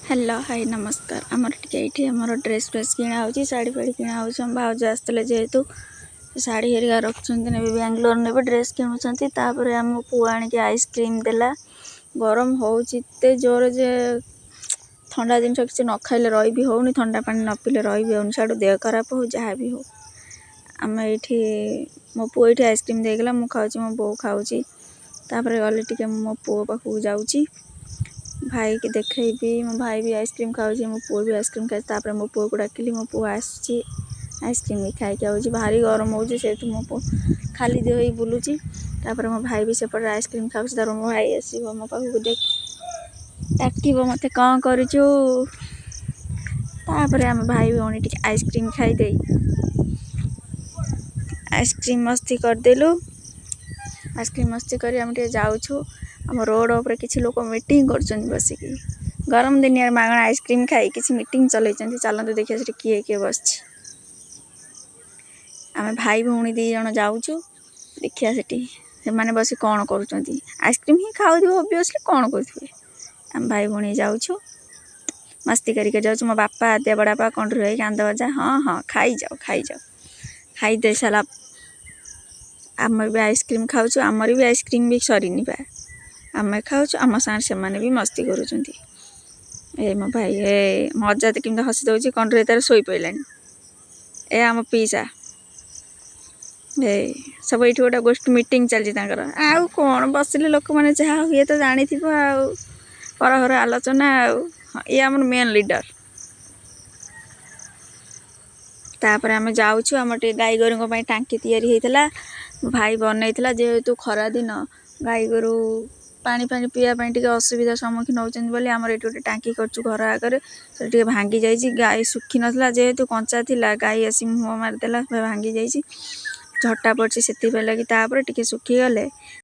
Hello, high, ନମସ୍କାର। ଆମର ଟିକେ ଏଇଠି ଆମର ଡ୍ରେସ୍ ଫ୍ରେସ୍ କିଣା ହେଉଛି, ଶାଢ଼ୀ ଫାଢ଼ୀ କିଣା ହେଉଛି। ଆମ ଭାଉଜ ଆସିଥିଲେ ଯେହେତୁ, ଶାଢ଼ୀ ହେରିକା ରଖୁଛନ୍ତି, ନେବେ, ବାଙ୍ଗଲୋର ନେବେ, ଡ୍ରେସ୍ କିଣୁଛନ୍ତି। ତାପରେ ଆମ ପୁଅ ଆଣିକି ଆଇସ୍କ୍ରିମ୍ ଦେଲା। ଗରମ ହେଉଛି ଏତେ ଜୋରେ ଯେ ଥଣ୍ଡା ଜିନିଷ କିଛି ନ ଖାଇଲେ ରହିବି ହେଉନି, ଥଣ୍ଡା ପାଣି ନ ପିଇଲେ ରହିବି ହେଉନି। ସିଆଡ଼ୁ ଦେହ ଖରାପ ହଉ, ଯାହା ବି ହଉ। ଆମେ ଏଇଠି, ମୋ ପୁଅ ଏଇଠି ଆଇସ୍କ୍ରିମ୍ ଦେଇଗଲା, ମୁଁ ଖାଉଛି, ମୋ ବୋଉ ଖାଉଛି। ତାପରେ ଗଲେ ଟିକେ ମୋ ପୁଅ ପାଖକୁ ଯାଉଛି, ଭାଇକି ଦେଖେଇବି। ମୋ ଭାଇ ବି ଆଇସ୍କ୍ରିମ୍ ଖାଉଛି, ମୋ ପୁଅ ବି ଆଇସ୍କ୍ରିମ୍ ଖାଉଛି। ତାପରେ ମୋ ପୁଅକୁ ଡାକିଲି, ମୋ ପୁଅ ଆସୁଛି, ଆଇସ୍କ୍ରିମ୍ ବି ଖାଇକି ଆଉଛି। ଭାରି ଗରମ ହେଉଛି, ସେହେତୁ ମୋ ପୁଅ ଖାଲି ଦେହ ହେଇ ବୁଲୁଛି। ତାପରେ ମୋ ଭାଇ ବି ସେପଟରେ ଆଇସ୍କ୍ରିମ୍ ଖାଉଛି। ତାପରେ ମୋ ଭାଇ ଆସିବ ମୋ ପାଖକୁ, ଦେଖ ଡାକିବ ମୋତେ, କ'ଣ କରୁଛୁ? ତାପରେ ଆମେ ଭାଇ ଭଉଣୀ ଟିକେ ଆଇସ୍କ୍ରିମ୍ ଖାଇଦେଇ ଆଇସ୍କ୍ରିମ୍ ମସ୍ତି କରିଦେଲୁ। ଆଇସ୍କ୍ରିମ୍ ମସ୍ତି କରି ଆମେ ଟିକେ ଯାଉଛୁ। ଆମ ରୋଡ଼ ଉପରେ କିଛି ଲୋକ ମିଟିଂ କରୁଛନ୍ତି ବସିକି। ଗରମ ଦିନିଆରେ ମାଗଣା ଆଇସ୍କ୍ରିମ୍ ଖାଇ କିଛି ମିଟିଂ ଚଲେଇଛନ୍ତି। ଚାଲନ୍ତୁ ଦେଖିବା ସେଠି କିଏ କିଏ ବସିଛି। ଆମେ ଭାଇ ଭଉଣୀ 2 ଜଣ ଯାଉଛୁ, ଦେଖିବା ସେଠି ସେମାନେ ବସି କ'ଣ କରୁଛନ୍ତି। ଆଇସ୍କ୍ରିମ୍ ହିଁ ଖାଉଥିବେ ଅବଭିୟସଲି, କ'ଣ କରୁଥିବେ? ଆମେ ଭାଇ ଭଉଣୀ ଯାଉଛୁ, ମସ୍ତି କରିକି ଯାଉଛୁ। ମୋ ବାପା, ଆଦ୍ୟା ବଡ଼ବାପା, କଣ୍ଡୁରି ଭାଇ, କାନ୍ଦ ଅଜା, ହଁ ହଁ, ଖାଇଯାଅ ଖାଇଯାଅ। ଖାଇଦେଇ ସାରିଲା ଆମେ ବି ଆଇସ୍କ୍ରିମ୍ ଖାଉଛୁ। ଆମର ବି ଆଇସ୍କ୍ରିମ୍ ବି ସରିନି ବା। ଆମେ ଖାଉଛୁ, ଆମ ସାଙ୍ଗରେ ସେମାନେ ବି ମସ୍ତି କରୁଛନ୍ତି। ଏ ମୋ ଭାଇ, ଏ ମଜା ତ କେମିତି ହସି ଦେଉଛି। କଣ୍ଡୁରି ତାର ଶୋଇ ପଡ଼ିଲାଣି। ଏ ଆମ ପିଇସା, ଏ ସବୁ ଏଇଠି ଗୋଟେ ଗୋଷ୍ଠୀ ମିଟିଂ ଚାଲିଛି ତାଙ୍କର। ଆଉ କ'ଣ ବସିଲେ ଲୋକମାନେ ଯାହା ହୁଏ ତ ଜାଣିଥିବ, ଆଉ ପର ଘର ଆଲୋଚନା। ଆଉ ହଁ, ଇଏ ଆମର ମେନ୍ ଲିଡର। ତାପରେ ଆମେ ଯାଉଛୁ। ଆମର ଟିକେ ଗାଈ ଗୋରୁଙ୍କ ପାଇଁ ଟାଙ୍କି ତିଆରି ହେଇଥିଲା, ଭାଇ ବନେଇଥିଲା। ଯେହେତୁ ଖରା ଦିନ, ଗାଈ ଗୋରୁ ପାଣି ଫାଣି ପିଇବା ପାଇଁ ଟିକେ ଅସୁବିଧା ସମ୍ମୁଖୀନ ହେଉଛନ୍ତି ବୋଲି ଆମର ଏଇଠି ଗୋଟେ ଟାଙ୍କି କରିଛୁ ଘର ଆଗରେ। ସେଟା ଟିକେ ଭାଙ୍ଗି ଯାଇଛି। ଗାଈ ଶୁଖିନଥିଲା ଯେହେତୁ, କଞ୍ଚା ଥିଲା, ଗାଈ ଆସି ମୁହଁ ମାରିଦେଲା, ଭାଙ୍ଗି ଯାଇଛି, ଝଟା ପଡ଼ିଛି। ସେଥିପାଇଁ ଲାଗି ତାପରେ ଟିକେ ଶୁଖିଗଲେ